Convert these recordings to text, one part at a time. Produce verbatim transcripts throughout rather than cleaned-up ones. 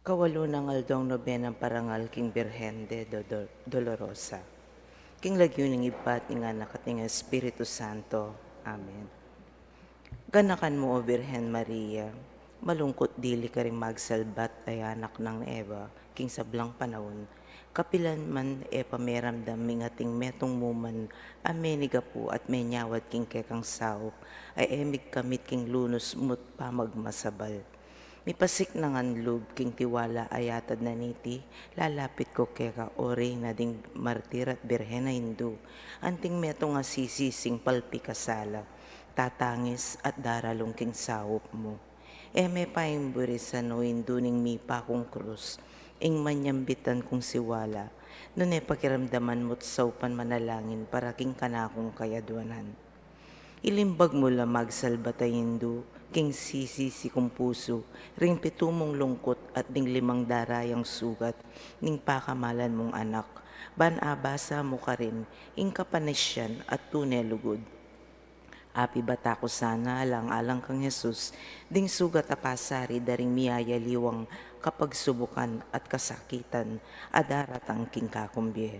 Kawalu nang aldo ning nobenang parangal king Birhen de Do-, Do-, Dolorosa. King lagyu ning Ibpa at ning Anak at ning Espiritu Santo. Amen. Ganakan mu, O Birhen Maria, malungkut dili karing magsalbat a anak nang Eva king sablang panaun, kapilan man e pa meramdam ing ating metung mu man a menigapu at menyawad king kekang saup, a e migkamit king lunus mu't pamagmasabal. Mipasiknangan lub king tiwala a yatad na niti, lalapit ku keka, O Reyna ding martir at Birhen a Indu, anting metung a sisising palpikasala, tatangis at daralung king saup mu. E me paimburis, O Indu ning mipa kung krus, ing manyambitan kung siwala, nune pakiramdaman mu't saupan manalangin para king kanakung kayadwanan. Ilimbag mu la, magsalbat a Indu, king sisisi kung pusu, ring pitu mung lungkut at ding limang darayang sugat ning pakamalan mung anak, ban abasa mu karin ing kapanisian at tune lugud. Apibata ku sana alang-alang kang Jesus, ding sugat a pasari da ring miyayaliwang kapagsubukan at kasakitan a daratang king kakumbi.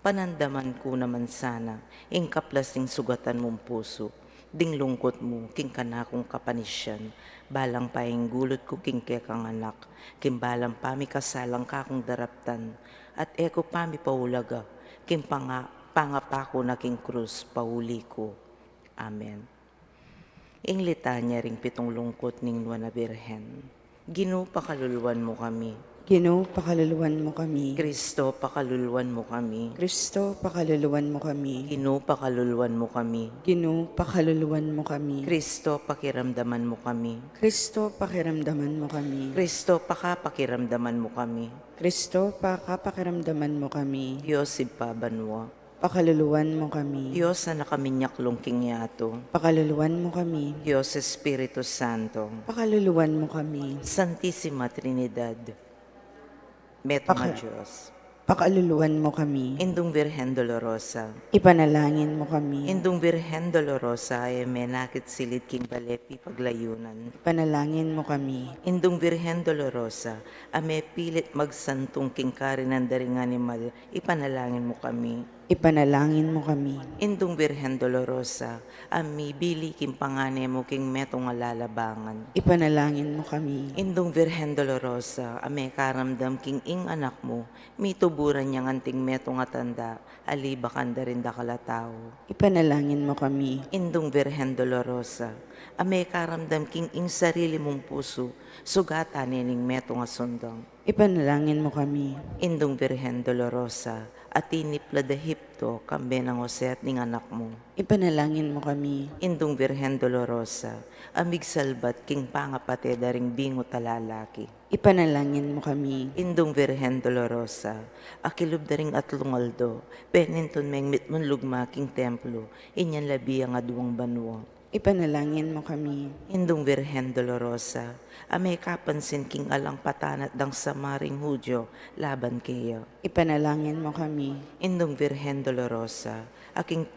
Panandaman ku naman sana ing kaplas ning sugatan mung pusu, ding lungkut mu king kanakung kapanisian, balang painggulut ku king kekang anak, king balang pamikasalang kakung daraptan, at e ku pamipaulaga king panga-, pangapaku na king krus pauli ku. Amen. Ing litanya ring pitung lungkut ning Nuan a Birhen. Ginu, pakaluluan mu kami. Ginu, pakaluluan mu kami. Kristo, pakaluluan mu kami. Kristo, pakaluluan mu kami. Ginu, pakaluluan mu kami. Ginu, pakaluluan mu kami. Kristo, pakiramdaman mu kami. Kristo, pakiramdaman mu kami. Kristo, pakapakiramdaman mu kami. Kristo, pakapakiramdaman mu kami. Dios Ibpa banua, pakaluluan mu kami. Dios a nakaminyaklung king yatu, pakaluluan mu kami. Dios Espiritu Santo, pakaluluan mu kami. Santisima Trinidad, metung a Paka-, Dios, pakaluluan mu kami. Indung Birhen Dolorosa, ipanalangin mu kami. Indung Birhen Dolorosa, e menakit silid king bale pipaglayunan, ipanalangin mu kami. Indung Birhen Dolorosa, a mepilit magsantung king karinan da ring animal, ipanalangin mu kami. Ipanalangin mu kami. Indung Birhen Dolorosa, a mibili king pangane mu king metung a lalabangan, ipanalangin mu kami. Indung Birhen Dolorosa, a mekaramdam king ing anak mu mituburan yang anting metung a tanda a libakan da ring dakal a tau, ipanalangin mu kami. Indung Birhen Dolorosa, a mekaramdam king ing sarili mung pusu sugatan ne ning metung a sundang, ipanalangin mu kami. Indung Birhen Dolorosa, a tinipla da Egipto kambe nang Jose at ning anak mu, ipanalangin mu kami. Indung Birhen Dolorosa, a migsalbat king pangapate da ring bingut a lalaki, ipanalangin mu kami. Indung Birhen Dolorosa, a kilub da ring atlung aldo penintun meng mitmun lugma king templo, inyan labi yang aduang banua, ipanalangin mu kami. Indung Birhen Dolorosa, a mekapansin king alang patanat dang sama ring Judio laban keya, ipanalangin mu kami. Indung Birhen Dolorosa, a king,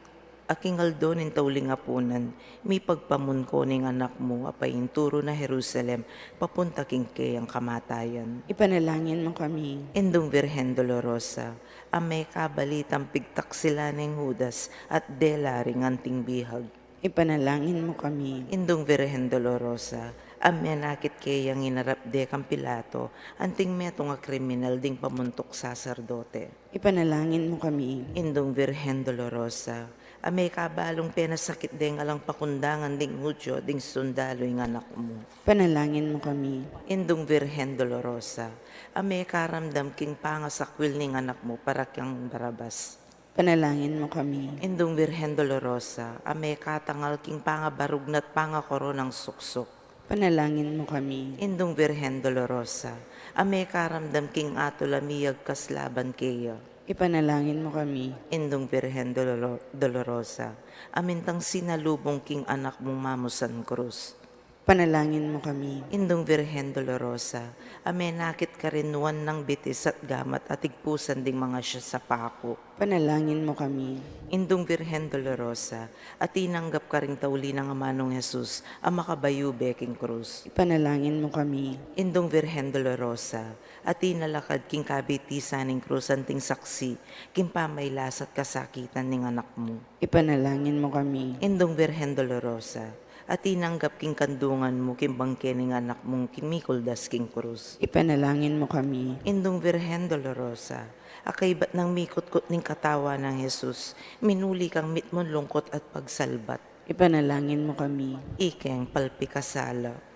a king aldo ning tauling apunan mipagpamunko ning anak mu a painturu na Jerusalem papunta king keyang kamatayan, ipanalangin mu kami. Indung Birhen Dolorosa, a mekabalitang pigtaksilan neng Judas at dela ring anting bihag, ipanalangin mu kami. Indung Birhen Dolorosa, a menakit keyang inarap de kang Pilato anting metung a kriminal ding pamuntuk saserdote, ipanalangin mu kami. Indung Birhen Dolorosa, a mekabalung penasakit deng alang pakundangan ding Judio ding sundalu ing anak mu, ipanalangin mu kami. Indung Birhen Dolorosa, a mekaramdam king pangasakwil ning anak mu para kang Barabas, panalangin mu kami. Indung Birhen Dolorosa, a mekatangal king pangabarug na't pangakoronang suksuk, panalangin mu kami. Indung Birhen Dolorosa, a mekaramdam king atul a miyagkas laban keya, ipanalangin mu kami. Indung Birhen Doloro-, Dolorosa, a mintang sinalubung king anak mung mamusan krus, Ipanalangin mo kami. Indung Virgen Dolorosa, a menakit karin nuan nang bitis at gamat a tigpusan ding mangasya sa paku. Ipanalangin mo kami. Indung Virgen Dolorosa, a tinanggap karing tauli nang Amanung Jesus a makabayube king krus. Ipanalangin mo kami. Indung Virgen Dolorosa, a tinalakad king kabitisan ning krus anting saksi king pamailas at kasakitan ning Anak mu. Ipanalangin mo kami. Indung Virgen Dolorosa, a tinanggap king kandungan mu king bangke ning Anak mung kimikuldas king krus. Ipanalangin mo kami. Indung Virgen Dolorosa, a kaibat nang mikutkut ning katawan nang Jesus, minuli kang mitmung lungkut at pagsalbat. Ipanalangin mo kami. Ikeng palpikasala.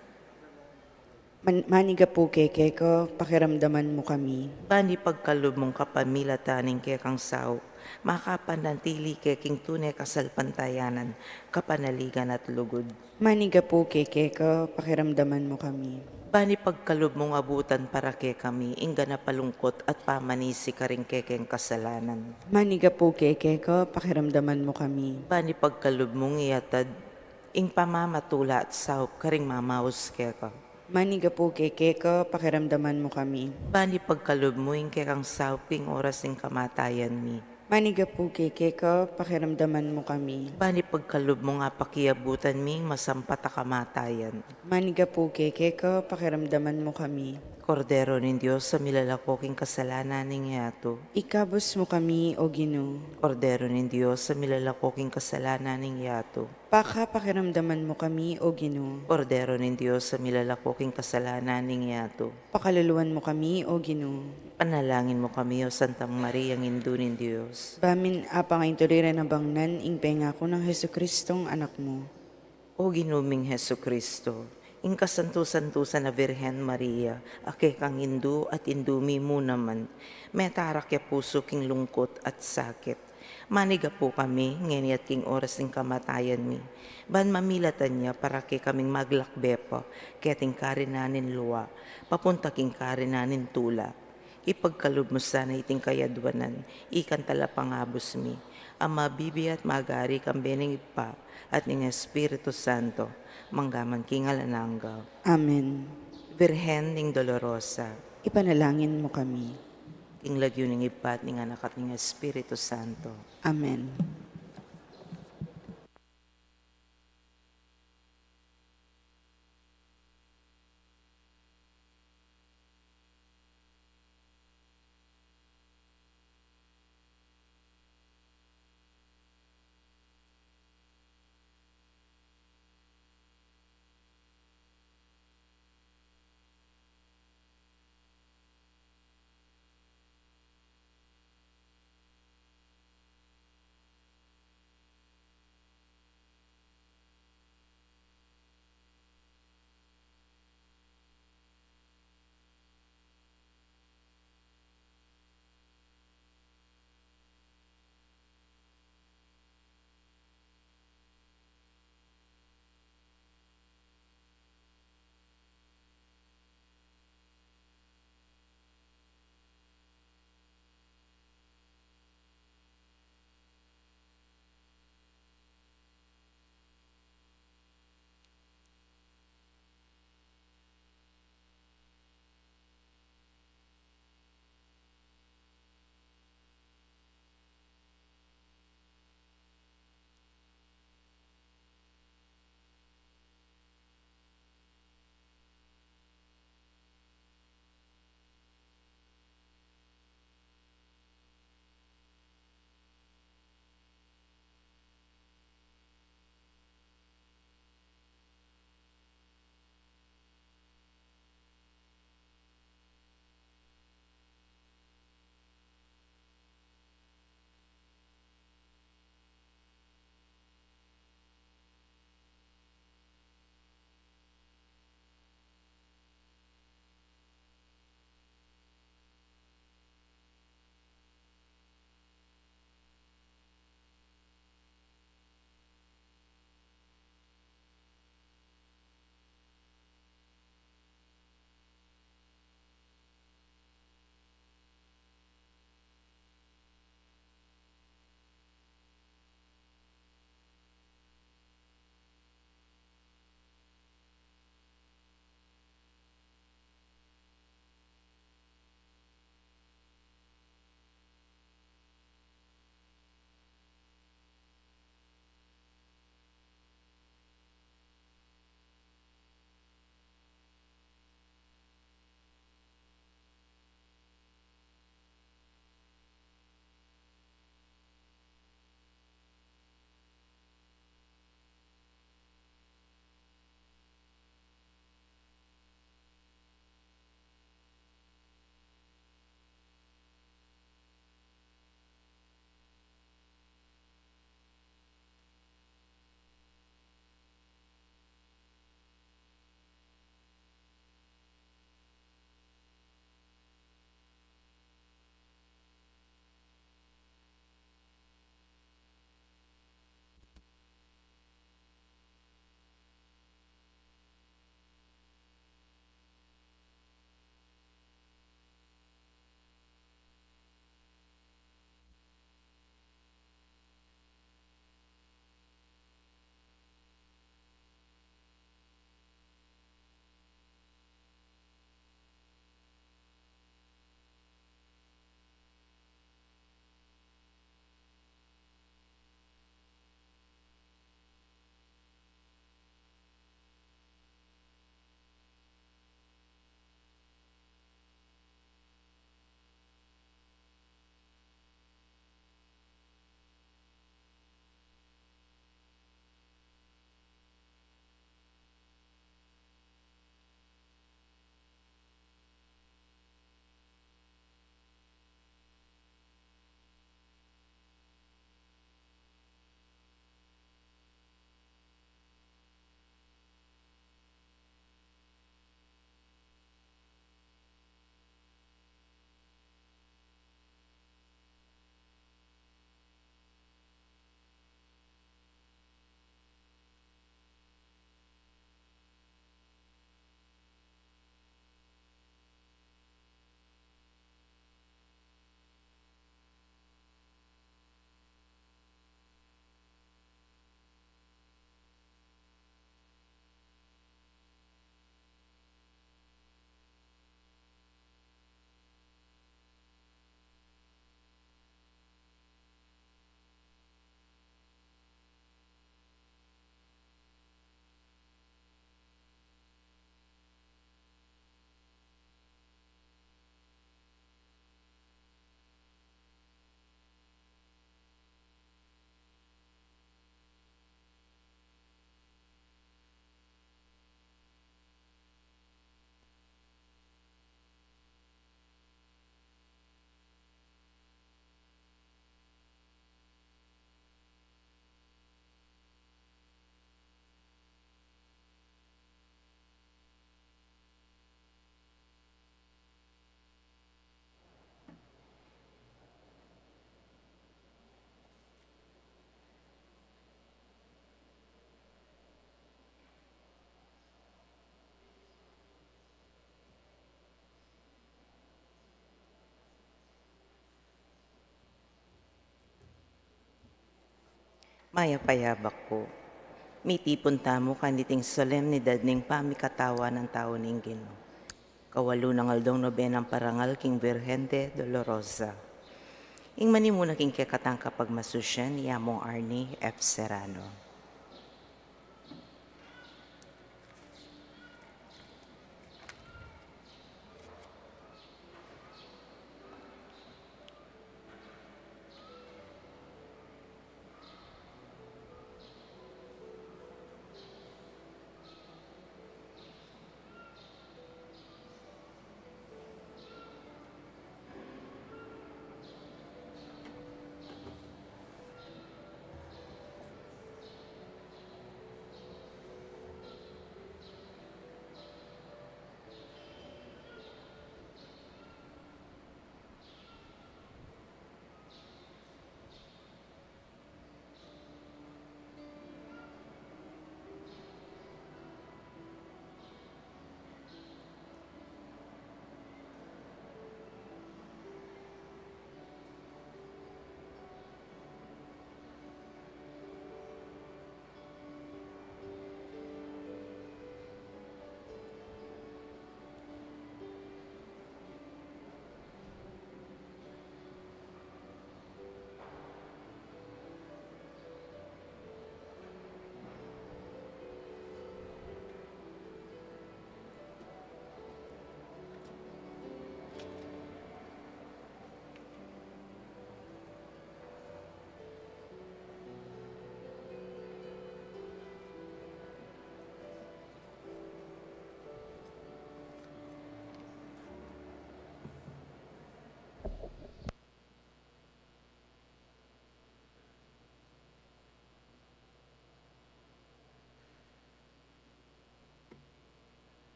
Man-, manigapu keke ka, pakiramdaman mu kami. Ban ipagkalub mung kapamilatan ning kekang saup, makapanatili ke king tune kasalpantayanan, kapanaligan at lugud. Manigapu keke ka, pakiramdaman mu kami. Ban ipagkalub mung abutan para kekami ing ganap a lungkut at pamanisi karing kekeng kasalanan. Manigapu keke ka, pakiramdaman mu kami. Ban ipagkalub mung iatad ing pamamatula at saup karing mamaus keka. Manigapu keke ka, pakiramdaman mu kami. Ban ipagkalub mu ing kekang saup king oras ning kamatayan mi. Manigapu keke ka, pakiramdaman mu kami. Ban ipagkalub mung apakiabutan mi ing masampat a kamatayan. Manigapu keke ka, pakiramdaman mu kami. Kordero ning Dios a milalako king kasalanan ning yatu. Ikabus mu kami, O Ginu. Kordero ning Dios a milalako king kasalanan ning yatu. Pakapakiramdaman mu kami, O Ginu. Kordero ning Dios a milalako king kasalanan ning yatu. Pakaluluan mu kami, O Ginu. Panalangin mu kami, O Santa Maria, Indu ning Dios. Ba mi apangaintuli ring abangnan ing pengaku nang Jesucristong Anak mu. O Ginu ming Jesucristo, ing kasantu-santusan a Virgen Maria, a kekang Indu at Indu mi mu naman, metarak ya pusu king lungkut at sakit. Manigapu kami, ngeni at king oras ning kamatayan mi, ban mamilatan ya para kekaming maglakbe pa keting karinan ning lua, papunta king karinan ning tula. Ipagkalub mu sana iting kayadwanan, ikang talapangabus mi, a mabibie at magari kambe ning Ibpa at ning Espiritu Santo, mangga man king alang angga. Amen. Virgen ning Dolorosa. Ipanalangin mu kami. King lagyu ning Ibpa at ning Anak at ning Espiritu Santo. Amen. Mayap a yabak pu. Mitipun tamu kaniting solemnidad ning pamikatawan ning tau ning Ginu. Kawalu nang aldong nobenang parangal king Virgen de Dolorosa. Ing manimuna king kekatang kapagmasusian, i Among Arnie F. Serrano.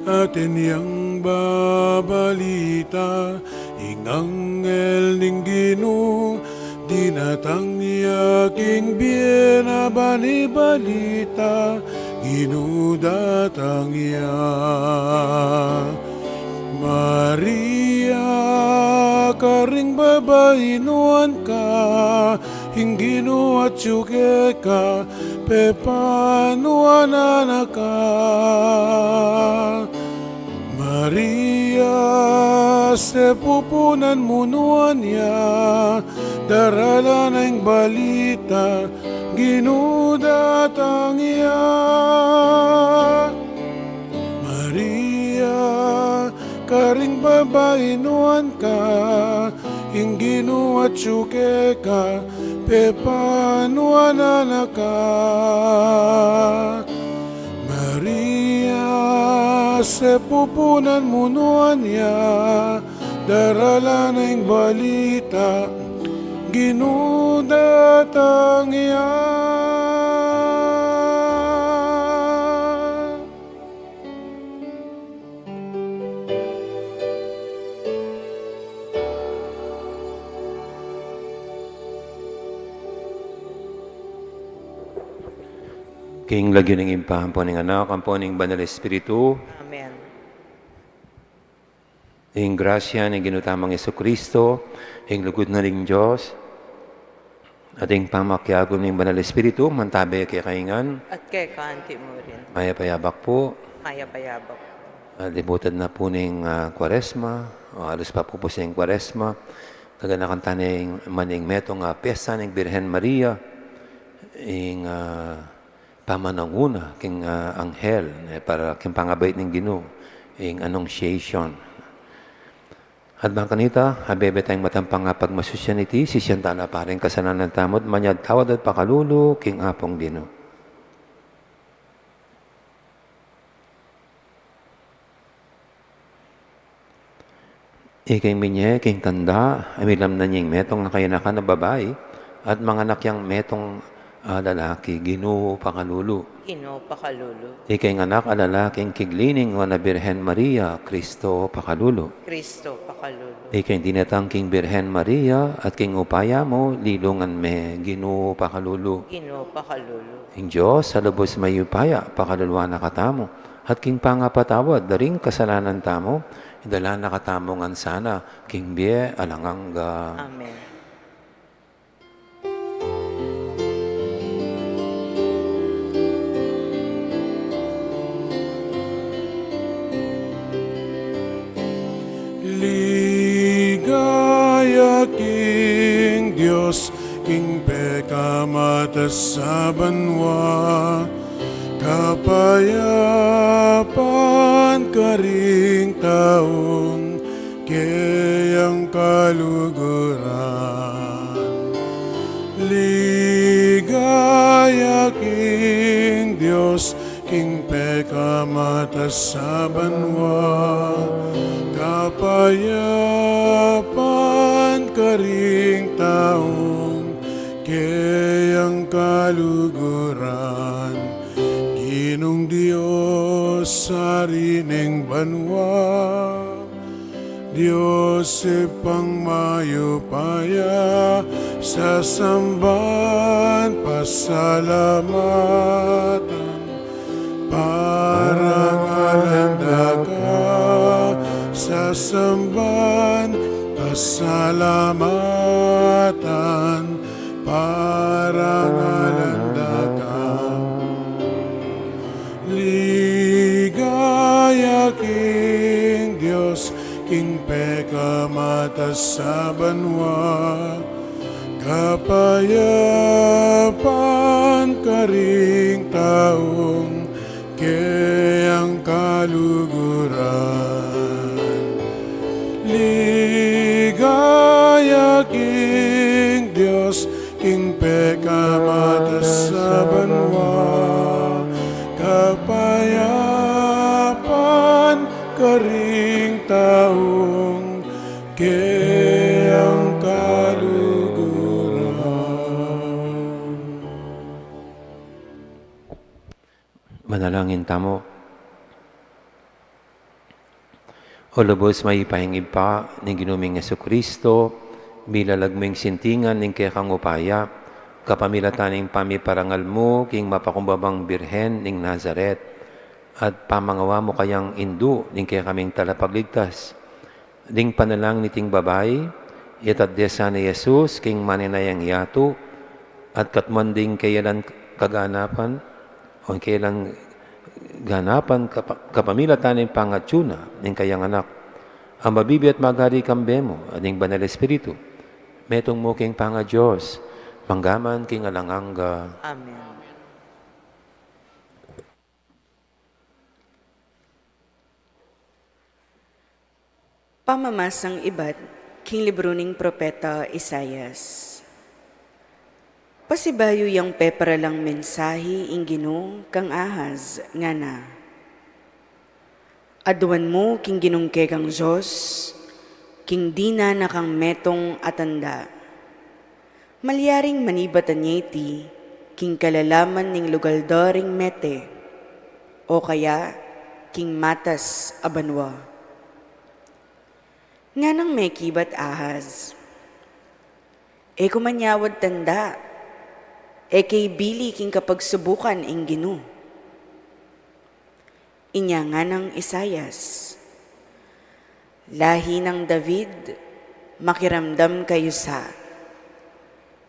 Atin yang babalita, ing anghel ning Ginu, dinatang ya king bie na bani balita, Ginu datang ya. Maria, karing babai nuan ka, ing Ginu atyu keka, pepanuan na ka. Maria, sepupunan mu nuan ya, daralan na ing balita, Ginu datang ya. Maria, karing babai nuan ka, ing Ginu atyu keka, pepanuan na ka. Maria, sepupunan mu nuan ya, daralan na ing balita, Ginu datang ya. King lagyu ning Ibpa, ampo ning Anak, ampo ning Banal Espiritu. Amen. Ing grasya ning Ginu tamung Jesucristo, ing lugud na ning Dios, at ing pamakiabe ning Banal Espiritu, mantabe kekayu ngan. At keka anti mu rin. Mayap a abak pu. Mayap a abak pu. At libutan na pu ning, ah, Kuaresma, o alus pa pu pu sing Kuaresma, gaganakan tana ing, man ing metung a piesta ning Birhen Maria, ing, ah, pamananguna king, ah, anghel, eh, para king pangabait ning Ginu, ing Annunciation. At bang kanita, abebe tang matampang a pagmasusyan iti, sisian tala pa ring kasalanan tamu, at manyawad tawad at pakalulu king Apung Ginu. Ikeng minye king tanda, milamnan ye ing metung a kayanakan a babai, at manganak yang metung a lalaki, Ginu pakalulu. Ginu pakalulu. Ikeng anak a lalaki king kigli ning Nuan a Birhen Maria, Kristo pakalulu. Kristo pakalulu. Ikeng dinatang king Birhen Maria, at king upaya mu, linungan me, Ginu pakalulu. Ginu pakalulu. Ing Dios a lubus mayupaya, pakaluluan na katamu, at king pangapatawad da ring kasalanan tamu, idala na katamu ngan sana king bie alang angga. Amen. Ligaya king Dios, king pekamatas a banua, kapayapan karing taung keyang kaluguran. Ligaya king Dios, king pekamatas a banua, kapayapan karing taung keyang kaluguran. Ginung Dios, Ari ning banua, Dios Ibpang mayupaya, sasamban, pasalamatan, parangalan da ka, sasamban, pasalamatan, parangalan da ka. Ligaya king Dios, king pekamatas a banua, kapayapan karing taung keyang kaluguran. Ligaya king Dios, king pekamatas a banua, kapayapan karing taung keyang kaluguran. Manalangin tamu. O lubus mayupayang Ibpa ning Ginu ming Jesucristo, milalag mu ing sintingan ning kekang upaya, kapamilatan ning pamiparangal mu king mapakumbabang Birhen ning Nazaret, at pamangawa mu kayang indu ning kekaming talapagligtas. Ding panalangin niting babai, itadya sana i Jesus king maninayang yatu, at katmuan ding kayalan kaganapan, o kayalan ganapan kapa-, kapamilatan ning pangatyu na ning kayang Anak, a mabibie at magari kambe mu, at ning Banal Espiritu, metung mu king pangaDios, mangga man king alang angga. Amen. Pamamasang ibat king libru ning propeta Isaias. Pasibayu yang peparalang mensahi ing Ginu kang Ahaz, ngana: Aduan mu king Ginung kekang Dios, king dinan na kang metung a tanda. Malyaring manibatan ya iti king kalalaman ning lugal da ring mete, o kaya king matas a banua. Nganang mekibat Ahaz: E ku manyawad tanda, e ke ibili king kapagsubukan ing Ginu. Inya nganang Isaias: Lahi nang David, makiramdam kayu sa.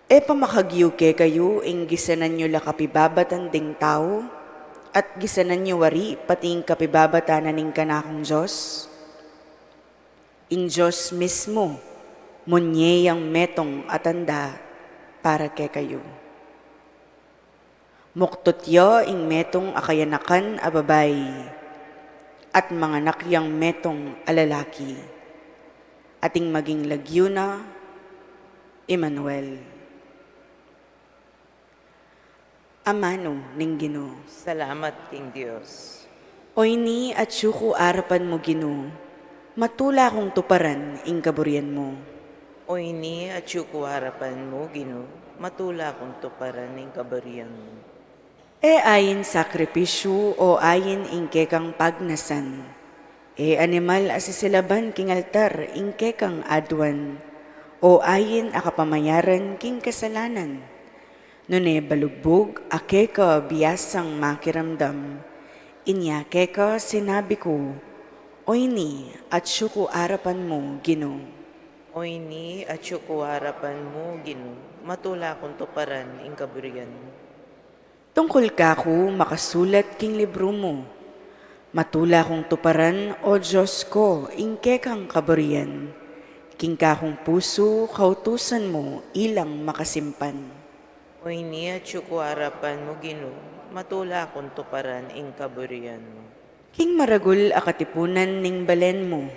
E pa makagyu kekayu ing gisanan yu la kapibabatan ding tau, at gisanan yu wari pati ing kapibabatan na ning kanakung Dios? Ing Dios mismu munye yang metung a tanda para kekayu. Muktut ya ing metung a kayanakan a babai, at manganak yang metung a lalaki, at ing maging lagyu na Emmanuel. Amanu ning Ginu. Salamat king Dios. Oyni atyu ku arapan mu, Ginu, matula kung tuparan ing kaburian mu. Oyni atyu ku arapan mu, Ginu, matula kung tuparan ing kaburian mu. E ain sakripisyu o ain ing kekang pagnasan, e animal a sisilaban king altar ing kekang aduan, o ain a kapamayaran king kasalanan. Nune balugbug a keka biasang makiramdam, inya keka sinabi ku, Oyni atyu ku arapan mu, Ginu. Oyni atyu ku arapan mu, Ginu, matula kung tuparan ing kaburian mu. Tungkul kaku makasulat king libru mu. Matula kung tuparan, O Dios ko, ing kekang kaburian. King kakung pusu kautusan mu ilang makasimpan. Oyni atyu ku arapan mu, Ginu, matula kung tuparan ing kaburian mu. King maragul a katipunan ning balen mu,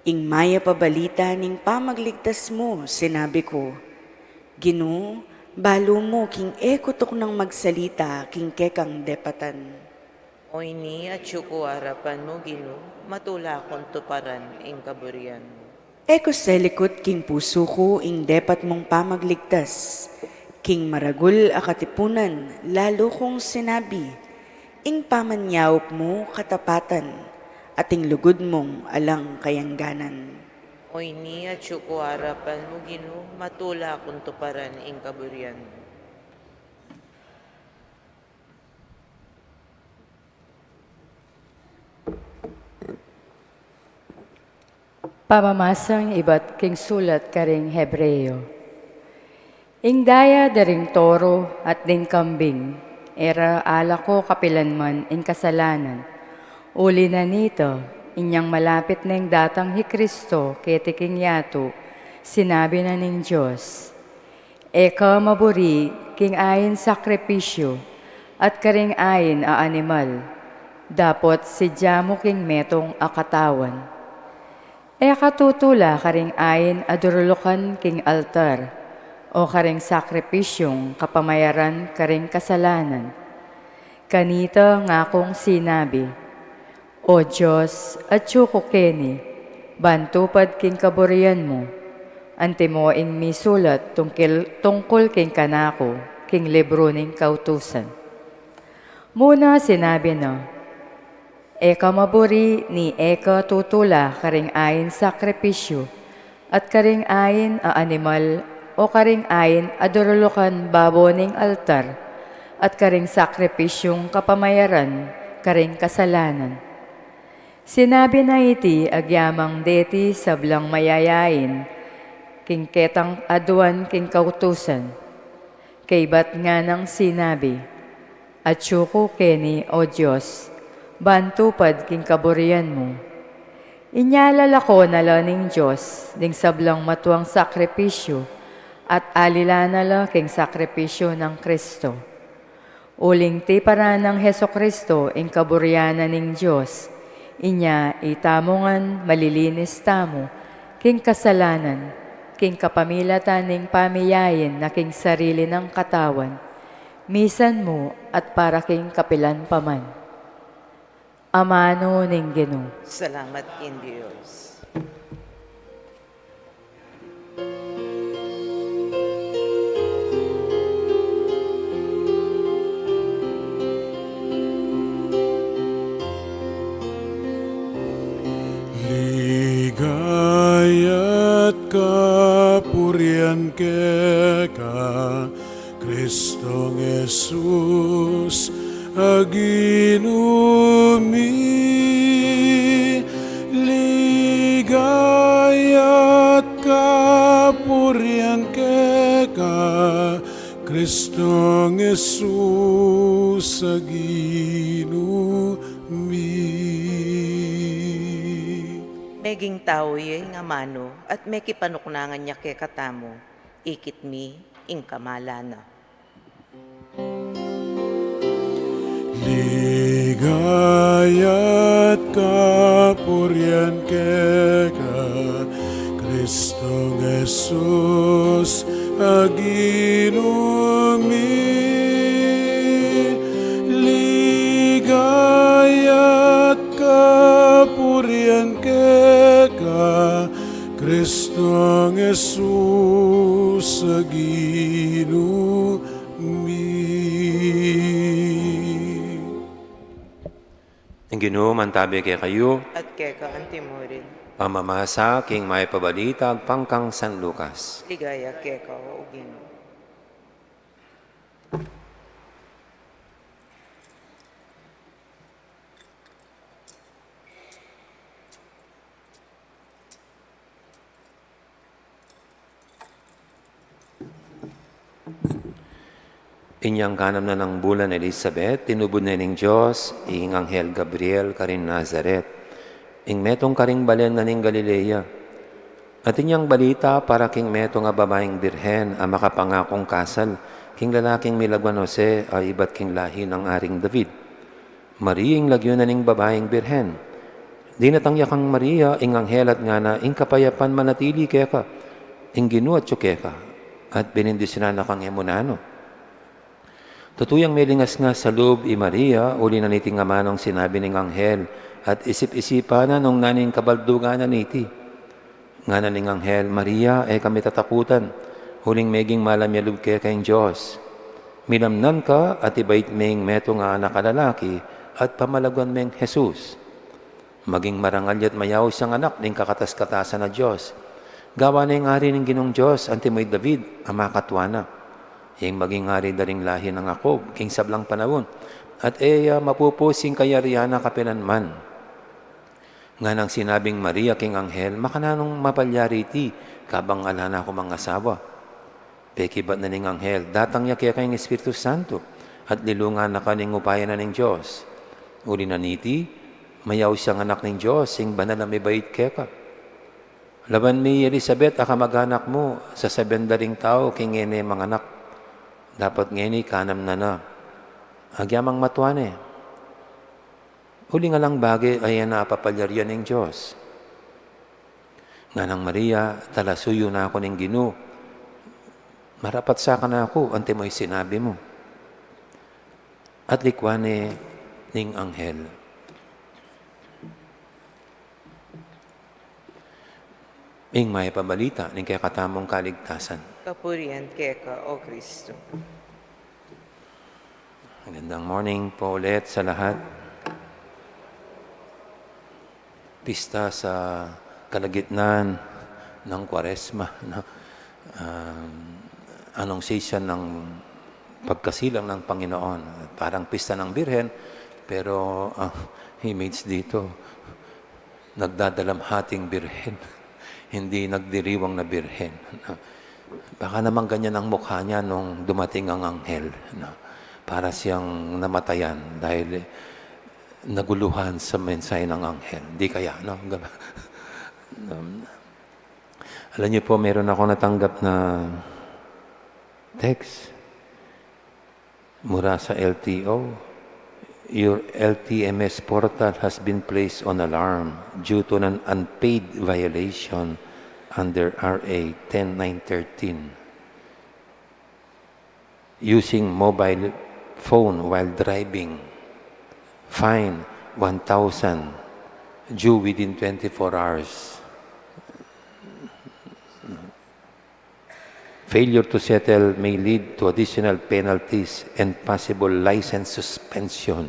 ing mayap a balita ning pamagligtas mu, sinabi ku, Ginu, balu mu king e ku tuknang magsalita king kekang depatan. Oyni atyu ku arapan mu, Ginu, matula kung tuparan ing kaburian mu. E ku selikut king pusu ku ing depat mung pamagligtas, king maragul a katipunan lalu kung sinabi, ing pamanyaup mu katapatan, at ing lugud mung alang kayangganan. Oyni atyu ku arapan mu, Ginu, matula kung tuparan ing kaburian mu. Pamamasang ibat king sulat karing Hebreo. Ing daya da ring toro at ding kambing, e ra alako kapilanman ing kasalanan. Uli na nita, inyang malapit neng datang hi Kristo keti king yatu, sinabi na ning Dios, E ka maburi king ain sakripisyu at karing ain a animal, dapot sidya mu king metung a katawan. E ka tutula karing ain a durulukan king altar, o karing sakripisyung kapamayaran karing kasalanan. Kanita ngakung sinabi, O Dios, atyu ku keni, ban tupad king kaburian mu, antimo ing misulat tungkil, tungkul king kanaku, king libru ning kautusan. Muna sinabi na, E ka maburi ni e ka tutula karing ain sakripisyu, at karing ain a animal, o karing ain a durulukan babo ning altar, at karing sakripisyung kapamayaran karing kasalanan. Sinabi na iti agyamang deti sablang mayayain king ketang aduan king kautusan. Kaybat nganang sinabi, "Atyu ku keni, O Dios, ban tupad king kaburian mu." Inya lalako na la ning Dios ding sablang matuang sakripisyu, at alila na la king sakripisyu nang Kristo. Uling tiparan nang Jesucristo ing kaburian na ning Dios, inya itamu ngan malilinis tamu king kasalanan, king kapamilatan ning pamiyain na king sarili nang katawan, misan mu at para king kapilan pa man. Amanu ning Ginu. Salamat king Dios. Ligaya't kapurian keka, Kristong Jesus, a Ginu mi. Ligaya't kapurian keka, Kristong Jesus, a Ginu mi. Meging tau ya ing amanu at mekipanuknangan ya kekatamu, ikit mi ing kamalan na. Ligaya't kapurian keka, Kristong Jesus, a Ginu mi. Ligaya't kapurian keka, Kristong Jesus, a Ginu mi. Ing Ginu mantabi kekayu. At keka antimurin. Pamamasa king Mayap a Balita agpang kang San Lucas. Ligaya keka, O Ginu. Inyang kanam na nang bulan Elisabet, tinubud na ning Dios ing anghel Gabriel karin Nazaret, ing metung karing balen na ning Galilea. Atin yang balita para king metung a babaing birhen a makapangakung kasal king lalaking milagwan Jose a ibat king lahi nang Aring David. Maria ing lagyu na ning babaing birhen. Dinatang ya kang Maria ing anghel at ngana, "Ing kapayapan manatili keka, ing Ginu atyu keka, at benindisyunan na kang e mu nanu." Tutu yang melingas nga sa lub i Maria uli na niting amanung sinabi ning anghel, at isip-isipan na nung nanu ing kabaldugan na niti. Ngana ning anghel, "Maria, e ka mitatakutan, uling meging malam ya lub keka ing Dios. Milamnan ka at ibait me ing metung a anak a lalaki at pamalagwan meng Jesus. Maging marangal ya't mayaus yang anak ning kakatas-katasan a Dios. Gawan na ing ari ning Ginung Dios anti mu i David a makatua na. Ing maging ari da ring lahi nang Jacob king sablang panaun, at e ya mapupus ing kayarian na kapilanman." Nganang sinabing Maria king anghel, "Makananung mapalyari iti, kabang ala na ku mang asawa?" Pekibat na ning anghel, "Datang ya keka ing Espiritu Santo, at lilungan na ka ning upaya na ning Dios. Uli na niti, mayaus yang anak ning Dios, ing banal a mibait keka. Lawan mi i Elisabet a kamag-anak mu, sasabian da ring tau king e ne manganak, dapot ngeni kanam na na. Agyamang matua ne. Uling alang bage a e na apapalyarian ning Dios." Nganang Maria, "Talasuyu na ku ning Ginu. Marapat sa kanaku anti mu ing sinabi mu." At likwan ne ning anghel. Ing mayap a balita ning kekatamung kaligtasan. Kapurian keka, O Kristo. Magandang morning po ulit sa lahat. Pista sa kalagitnaan ng Kwaresma, no? Um, anunciation ng pagkasilang ng Panginoon. Parang pista ng Birhen, pero ang image dito, nagdadalamhating Birhen, hindi nagdiriwang na Birhen, no? Baka naman ganyan ang mukha niya nung dumating ang anghel, no? Para siyang namatayan dahil naguluhan sa mensahe ng anghel. Di kaya, no? Um, alam niyo po, meron ako natanggap na text mula sa L T O. "Your L T M S portal has been placed on alarm due to an unpaid violation under R A ten nine thirteen. Using mobile phone while driving, fine one thousand, due within twenty-four hours. Failure to settle may lead to additional penalties and possible license suspension.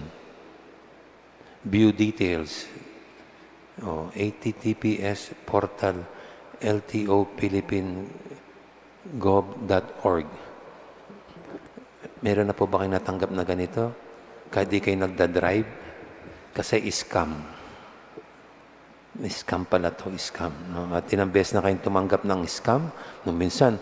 View details." O, H T T P S portal L T O Philippine gov dot org. Meron na po ba kayong natanggap na ganito? Kahit di kayo nagda-drive? Kasi scam. Scam pala to, scam, no? At ilang beses na kayong tumanggap ng scam, nung minsan,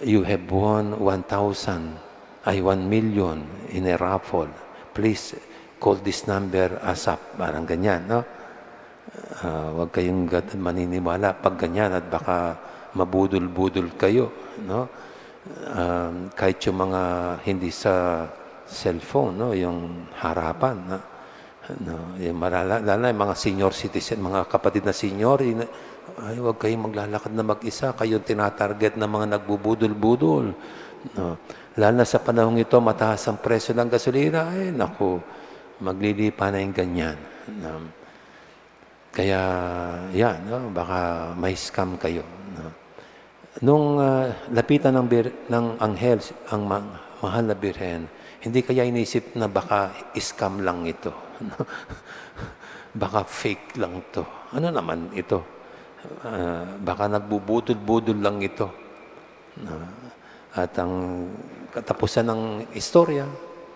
"You have won one thousand, ay, one million in a raffle. Please call this number ASAP." Parang ganyan, no? Ah, huwag kayong agad maniniwala pag ganyan at baka mabudol-budol kayo, no? Um, kahit yung mga hindi sa cellphone, no? Yung harapan, no? No, yung malala-, lalo na yung mga senior citizen, mga kapatid na senior, yun, ay, huwag kayong maglalakad na mag-isa, kayong tinatarget ng mga nagbubudol-budol. No? Lalo na sa panahong ito, mataas ang presyo ng gasolina, ay, naku, maglilipa na yung ganyan. No? Kaya, yan, no? Baka may scam kayo, no? Nung, ah, lapitan ng bir-, ng anghel ang ma-, mahal na birhen, hindi kaya inisip na baka scam lang ito, no? Baka fake lang to. Ano naman ito? Ah, baka nagbubudol-budol lang ito. No? At ang katapusan ng istorya,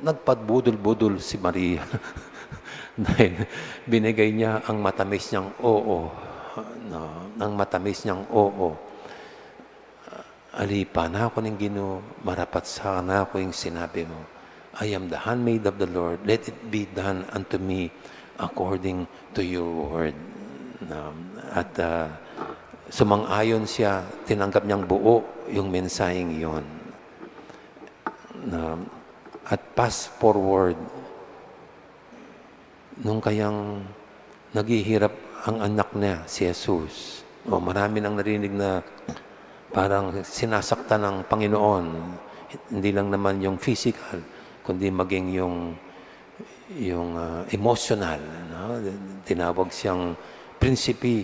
nagpabudol-budol si Maria. Dahil binigay niya ang matamis niyang oo. No? Ang matamis niyang oo. "Ali, pana ku ning Ginu, marapat sana ku ing sinabi mu. I am the handmaid of the Lord, let it be done unto me according to your word." Na, at, ah, sumang-ayon siya, tinanggap niyang buo yung mensaheng yun. Na, at fast forward, nung kayang naghihirap ang anak niya, si Jesus. O, marami nang narinig na parang sinasaktan ng Panginoon. Hindi lang naman yung physical, kundi maging yung, yung, ah, emotional, no? Tinawag siyang prinsipe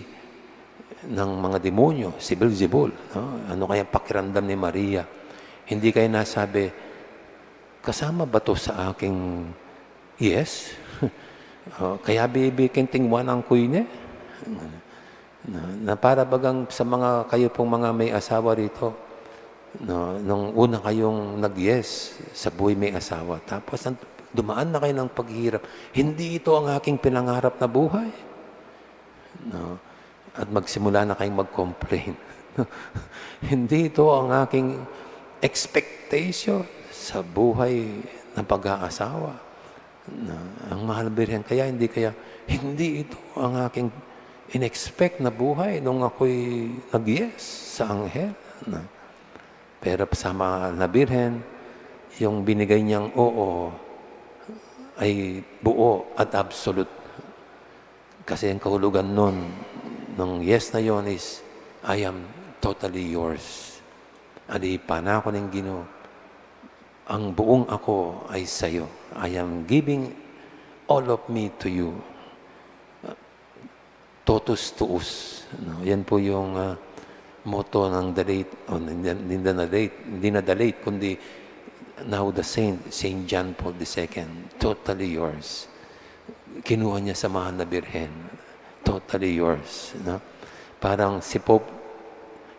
ng mga demonyo, si Beelzebul, no? Ano kayang pakiramdam ni Maria? Hindi kaya nasabi, "Kasama ba 'to sa aking yes?" O, kaya bibi kenting wanan ku ini. Na, na para bagang sa mga, kayo pong mga may asawa rito, no, nung una kayong nag-yes sa buhay may asawa, tapos ang, dumaan na kayo ng paghihirap, "Hindi ito ang aking pinangarap na buhay." No? At magsimula na kayong mag-complain. "Hindi ito ang aking expectation sa buhay ng pag-aasawa." No? Ang mahal na birhen, kaya hindi kaya, "Hindi ito ang aking in-expect na buhay nung ako'y nag-yes sa anghel." No? Pero sa mahal na birhen, yung binigay niyang oo ay buo at absolute. Kasi ang kahulugan nun, nung yes na yon is, "I am totally yours." Ali, pana ku ning Ginu, ang buong ako ay sa'yo. I am giving all of me to you. Totus tuus. No? Yan po yung, ah, motto ng the late, o hindi, hindi na late, hindi na the late, kundi now the saint, Saint John Paul the Second. Totally yours. Kinuha niya sa mahal na birhen. Totally yours, no? Parang si Pope,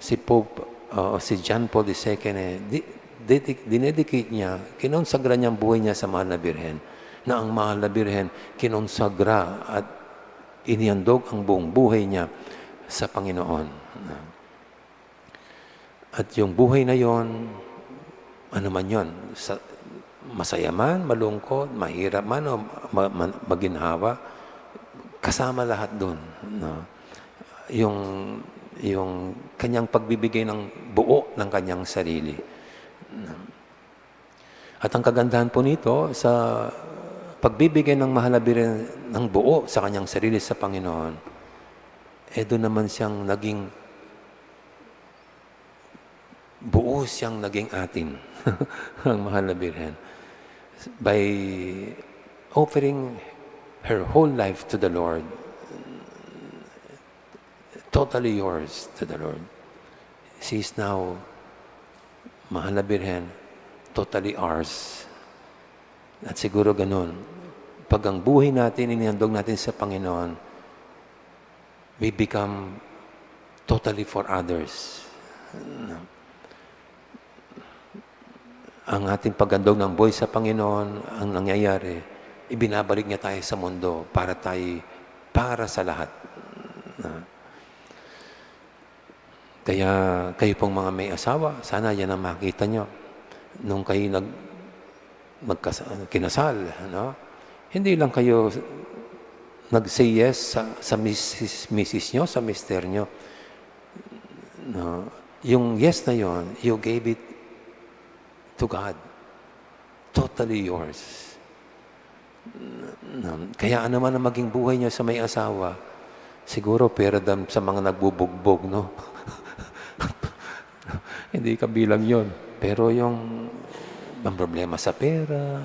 si Pope, uh, si John Paul the Second, eh, di, di, dinedicate niya, kinonsagra niya ang buhay niya sa Mahal na Birhen, na ang Mahal na Birhen kinonsagra at inihandog ang buong buhay niya sa Panginoon. At yung buhay na yon, ano man yon, sa, masaya man, malungkot, mahirap man, o ma-, ma-, maginhawa, kasama lahat dun, no? Yung, yung kanyang pagbibigay ng buo ng kanyang sarili. At ang kagandahan po nito, sa pagbibigay ng Mahal na Birhen ng buo sa kanyang sarili sa Panginoon, eh, doon naman siyang naging buo siyang naging atin, ang Mahal na Birhen. By offering her whole life to the Lord, totally yours to the Lord. She is now, Mahal na Birhen, totally ours. At siguro ganun, pag ang buhay natin, inihandog natin sa Panginoon, we become totally for others. Ang ating paghandog ng buhay sa Panginoon, ang nangyayari, ibinabalik niya tayo sa mundo para tayo, para sa lahat. Kaya kayo pong mga may asawa, sana yan ang makita nyo. Nung kayo nag-, magkas-, kinasal, no? Hindi lang kayo nag-say yes sa, sa misis, misis nyo, sa mister nyo. No? Yung yes na yon, you gave it to God. Totally yours. Kaya ano man ang maging buhay niya sa may asawa, siguro pera dam sa mga nagbubugbog, no? Hindi kabilang yon. Pero yung, ang problema sa pera,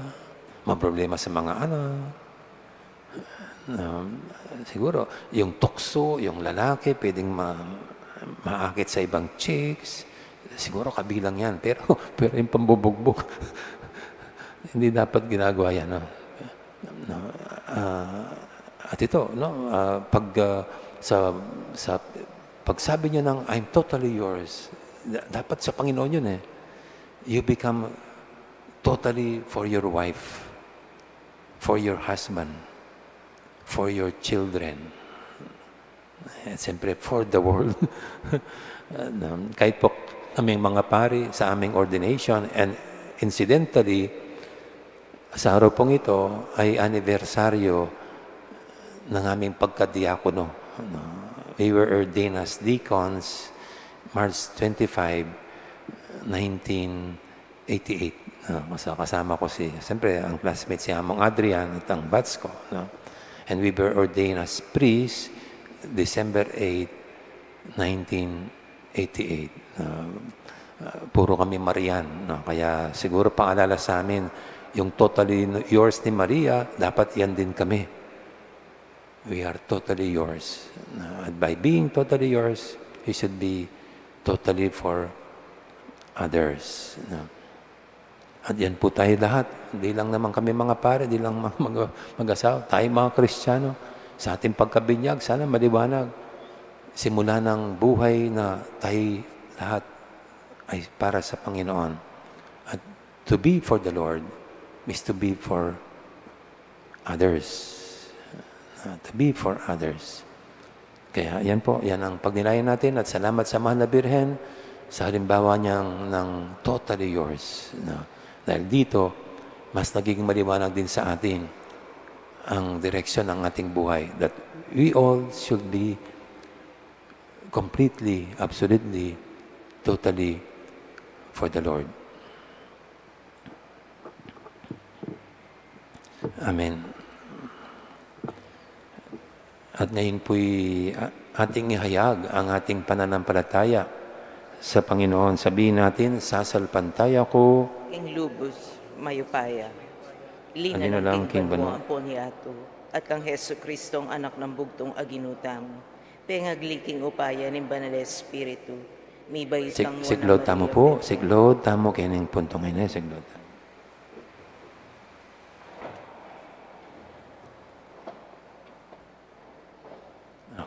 ang problema sa mga anak, um, siguro, yung tukso, yung lalaki, pwedeng ma-, maakit sa ibang chicks, siguro kabilang yan. Pero, pero yung pambubugbog, hindi dapat ginagawa yan, no? No, ah, at ito, no, ah, pag, ah, sa, sa pagsabi niya ng, "I'm totally yours," da-, dapat sa Panginoon yun eh. You become totally for your wife, for your husband, for your children. At siyempre, for the world. Ano, kahit po kaming mga pari sa aming ordination, and incidentally, sa araw pong ito ay anibersaryo ng aming pagkadiakono. Ano, we were ordained as deacons March twenty-five, nineteen eighty-eight. Ah, mas-, kasama ko si, siyempre, ang classmate si Among Adrian at ang batch ko, no? And we were ordained as priests December eight, nineteen eighty-eight. Ah, ah, puro kami Marian, no? Kaya siguro paalala sa amin, yung totally yours ni Maria, dapat yan din kami. We are totally yours. Uh, and by being totally yours, you should be totally for others. No? At yan po tayo lahat. Hindi lang naman kami mga pare, hindi lang mga mag-, mag-asawa. Tayo mga Kristiyano, sa ating pagkabinyag, sana maliwanag. Simula ng buhay na tayo lahat ay para sa Panginoon. At to be for the Lord is to be for others. Uh, to be for others. Kaya yan po, yan ang pagnilayan natin at salamat sa Mahal na Birhen sa halimbawa niyang ng totally yours. No? Dahil dito, mas nagiging maliwanag din sa atin ang direksyon ng ating buhay, that we all should be completely, absolutely, totally for the Lord. Amen. At ngayon po'y, a-, ating ihayag ang ating pananampalataya sa Panginoon. Sabihin natin, "Sasalpantaya ko king lubos mayupaya, linalang king banua ampon yatu, at kang Jesucristo, anak nang bugtung a Ginu tamu, pengagli king upaya ning Banal Espiritu, mibait kang siglod tamu pu, siglod tamu kening puntung ini, siglod tamu."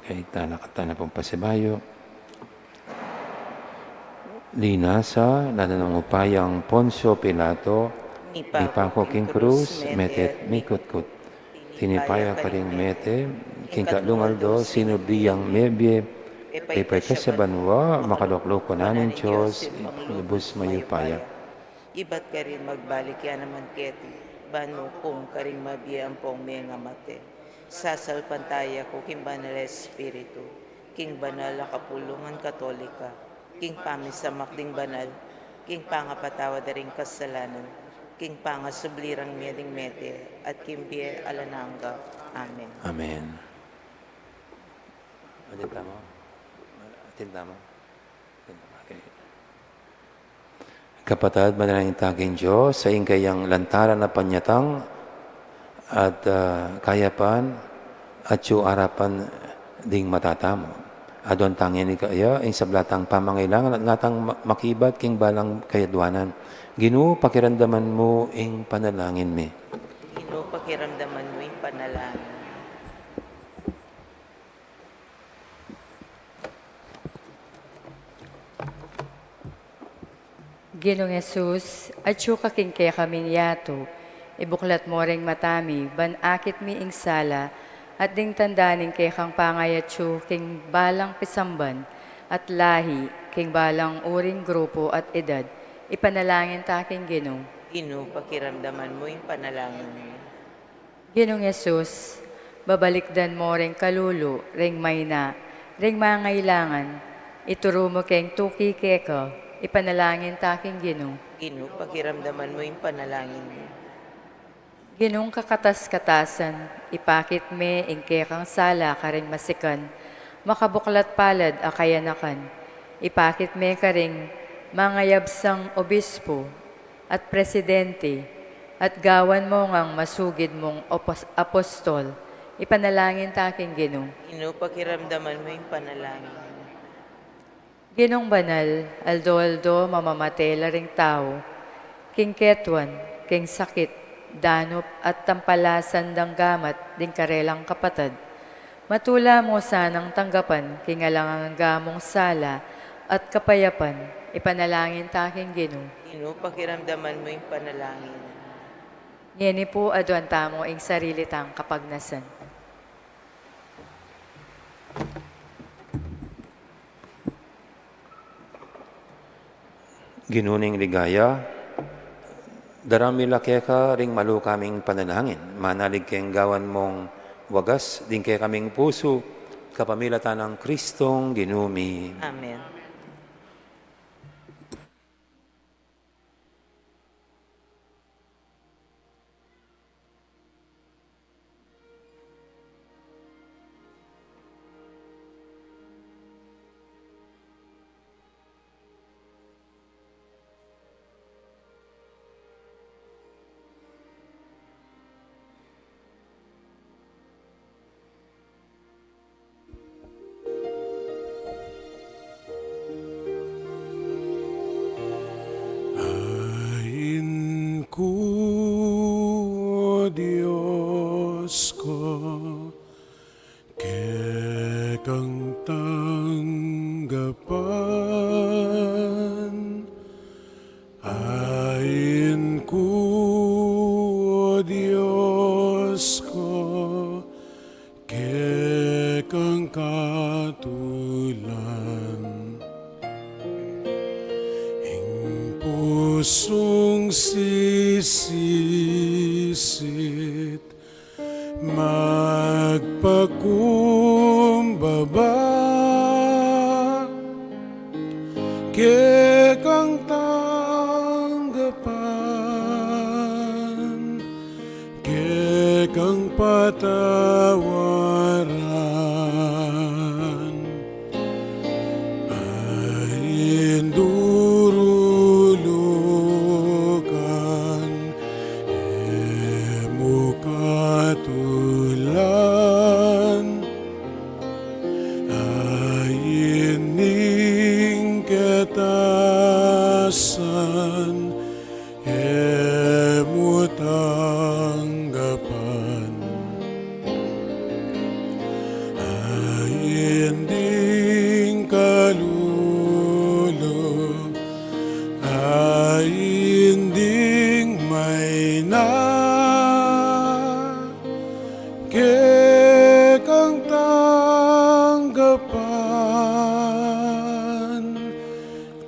Kaya tana, tana pung pasibayu. Linasa, lalu nang upayang Poncio Pilato, mipaku king krus, mete at mikutkut. Tinipa ya karing mete, king katlung aldo, sinubli yang mebie, pepaitas ya banua, makalukluk na ning Dios, lubus mayupaya. Ibat karin magbalik ya naman keti, ban mukum karing mabie ampong mengamate. Sasalpantaya ku king Banal a Espiritu, king banal a kapulungan Katolika, king pamisamak ding banal, king pangapatawad da ring kasalanan, king pangasubli rang mie ding mete, at king bie alang angga. Amen. Amen. Atin tamu. Atin tamu. Okay. Kapatad, manalangin ta king Dios, sa ing kayang lantaran a panyatang at, ah, kayapan, at yu arapan ding mata tamu. Aduan tang ini kaya, ing sabla tang pamangailangan at ngatang ma-, makibat king balang kayadwanan. Ginu, pakiramdaman mu ing panalangin mi. Ginu, pakiramdaman mu ing panalangin mi. Ginung Jesus, atyu ka king kekaming yatu, ibuklat mo ring mata mi, ban akit mi ing sala, at ding tanda ning kekang pangayatyu king balang pisamban, at lahi, king balang uring grupu at edad, ipanalangin ta king Ginu. Ginu, pakiramdaman mu ing panalangin mi. Ginung Jesus, babalikdan mo ring kalulu, ring maina, ring mangailangan, ituru mu keng tuki keka, ipanalangin ta king Ginu. Ginu, pakiramdaman mu ing panalangin mi. Ginung kakatas-katasan, ipakit me ing kekang sala karing masikan, makabuklat palad a kayanakan, ipakit me karing mangayabsang obispu, at presidente, at gawan mo ngang masugid mung opos-, apostol, ipanalangin ta king Ginu. Ginu, pakiramdaman mu ing panalangin mi. Ginung banal, aldo-aldo mamamate la ring tau, king ketuan, king sakit, danup, at tampalasan dang gamat ding karelang kapatad. Matula mu sanang tanggapan king alang angga mung sala at kapayapan, ipanalangin ta king Ginu. Ginu, pakiramdaman mu ing panalangin. Ngeni pu, aduan tamu ing sarili tang kapagnasan. Ginu ning ligaya, daraun mi la keka ring maluka ming panalangin, manalig keng gawan mung wagas ding kekaming pusu, kapamilatan nang Kristong Ginu mi. Amen. Ain ku, O Dios ku, kekang tanggapan, ain ku, O Dios ku, kekang katulan, ing pusung sisisit, magpakumbaba, kekang tanggapan, kekang patawaran, ain durulukan, e mu katulan, ain ning keta Ding kalulu, ain ding maina kekang tanggapan,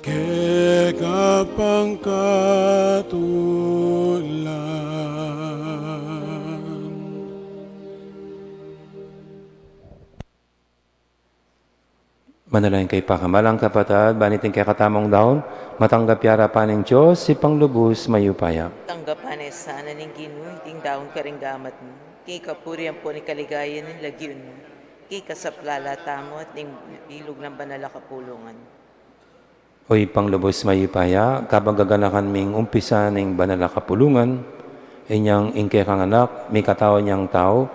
keka pangkatulan. Manalangin kayu pakamalan kung kapatad, ban iting kekatamung daun matanggap ya arapan ning Dios, Ibpang lubus mayupaya. Tanggapan na sana ning Ginu iting daun karing gamat mu, king kapurian ampon king kaligayan ning lagyu mu, king kasaplalan tamu at ning bilug nang banal a kapulungan. O Ibpang lubus mayupaya, kabang gaganakan ming umpisa ning banal a kapulungan, inyang ing kekang Anak, mikatawan yang tau,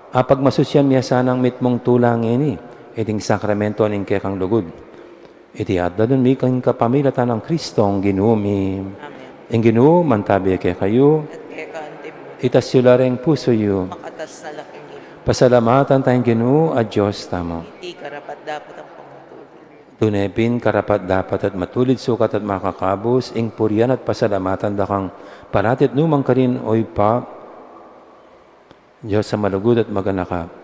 apagmasusyan mi ya sanang mitmung tula ngeni, iting sakramento ning kekang lugud. Iti adadun mi king kapamilatan nang Kristong Ginu mi. Amen. Ing Ginu mantabi kekayu. At keka antimu. Itas yu la ring pusu yu. Makatas na la king Ginu. Pasalamatan taya ing Ginu a Dios tamu. Iti karapat-dapat at pangmatulid. Tune pin karapat-dapat at matulid, sukat at makakabus, ing purian at pasalamatan da kang parati at nu man karin, o Ibpa, Dios a malugud at maganaka.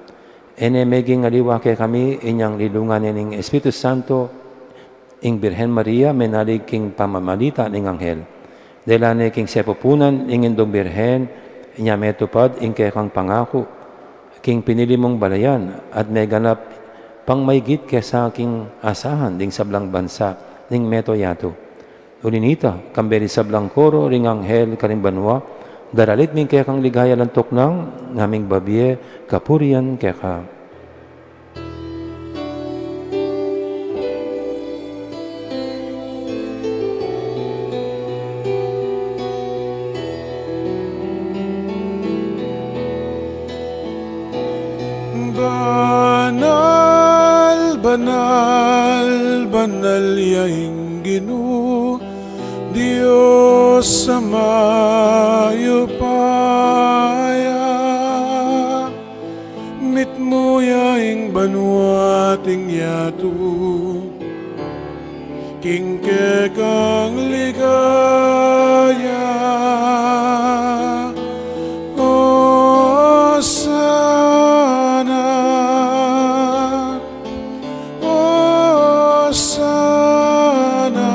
E ne meging aliwa kekami inyang lilungan ne ning Espiritu Santo ing Birhen Maria, menalig king pamamalita ning anghel. Dela ne king sepupunan ning Indung Birhen, inya metupad ing kekang pangaku king pinili mung balayan, at meganap pang maigit kesa king asahan ding sablang bansa ning meto yatu. Uli nita, kambe ring sablang koro ring anghel karing banua, daralit mi ing kekang ligaya alang tuknang, ngaming babie kapurian keka. Banal, banal, banal ya ing Ginu, Dios a mayupaya. Mitmu ya ing banua at ing yatu king kekang ligaya. Osana, Osana,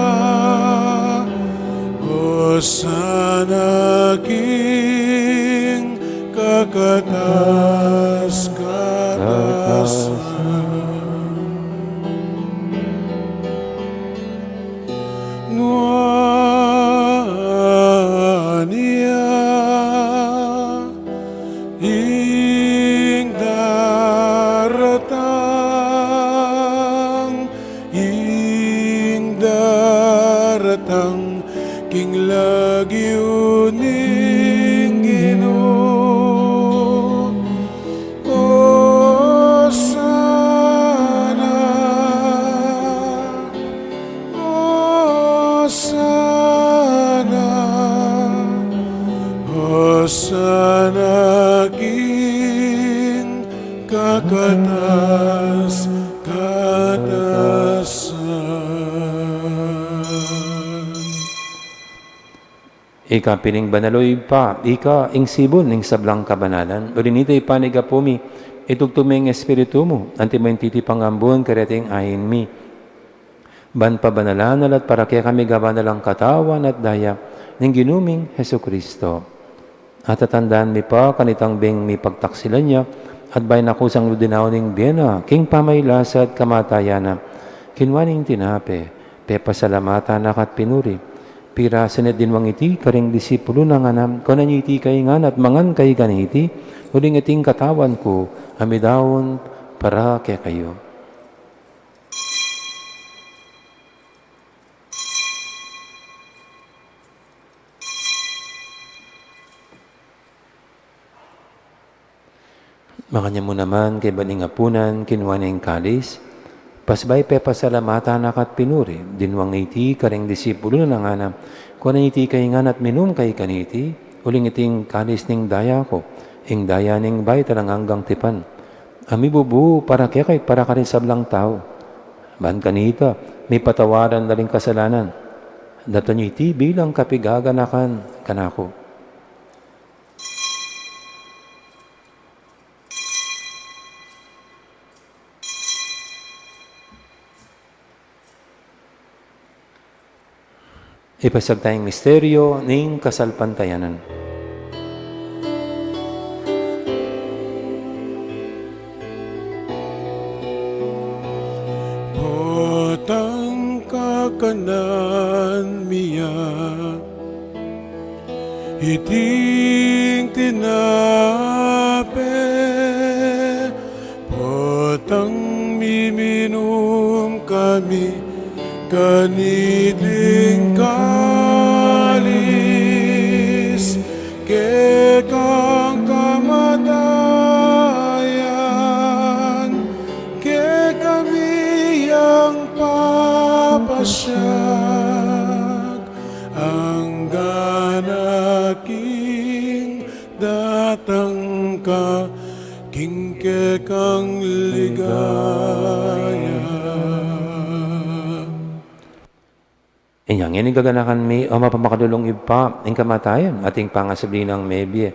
Osana king kakatas-katasan. Nuan ya ing daratang, ing daratang king lagyu ning Ginu. Osana, Osana, Osana king kakatas-katasan. Ika pin ing banal, o Ibpa, ika ing sibul ning sablang kabanalan. Uli nita, Ibpa, ning gapu mi, itugtug me ing Espiritu mu, antimo ing titipang ambun kareting ain mi, ban pabanalan na la at para kekami gawan na lang katawan at daya ning Ginu ming Jesucristo. At tatandanan mi pa kanitang beng mipagtaksilan ya, at bayu na kusang ludinawan ing bie na king pamailasa at kamatayan na, kinua ne ing tinape, pepasalamatan na ka at pinuri, pirasan ne at dinwang iti karing disipulu na, ngana, kunan ye iti kayu ngan at mangan kayu kaniti, uling iti ing katawan ku a midaun para kekayu. Makanyan mu naman kaybat ning apunan, kinua ne ing kalis, pasibayu pepasalamatan na ka at pinuri, dinwang ne iti karing disipulu na, ngana, kunan ye iti kayu ngan at minum kayu kaniti, uling iti ing kalis ning daya ku, ing daya ning bayu at alang anggang tipan, a mibubu para keka at para karing sablang tau. Ban kanita, mipatawaran la ring kasalanan. Daptan yu iti bilang kapigaganakan kanaku. Ipasiag taya ing misteryo ning kasalpantayanan. Potang kakanan mi ya iting tinape, potang miminum kami kaniting kalis, kekang kamatayan kekami yang papasyag, anggang king datang ka king kekang ligaya. Inya ngeni gaganakan mi, O mapamakalulung Ibpa, ing kamatayan at ing pangasubli nang mebie.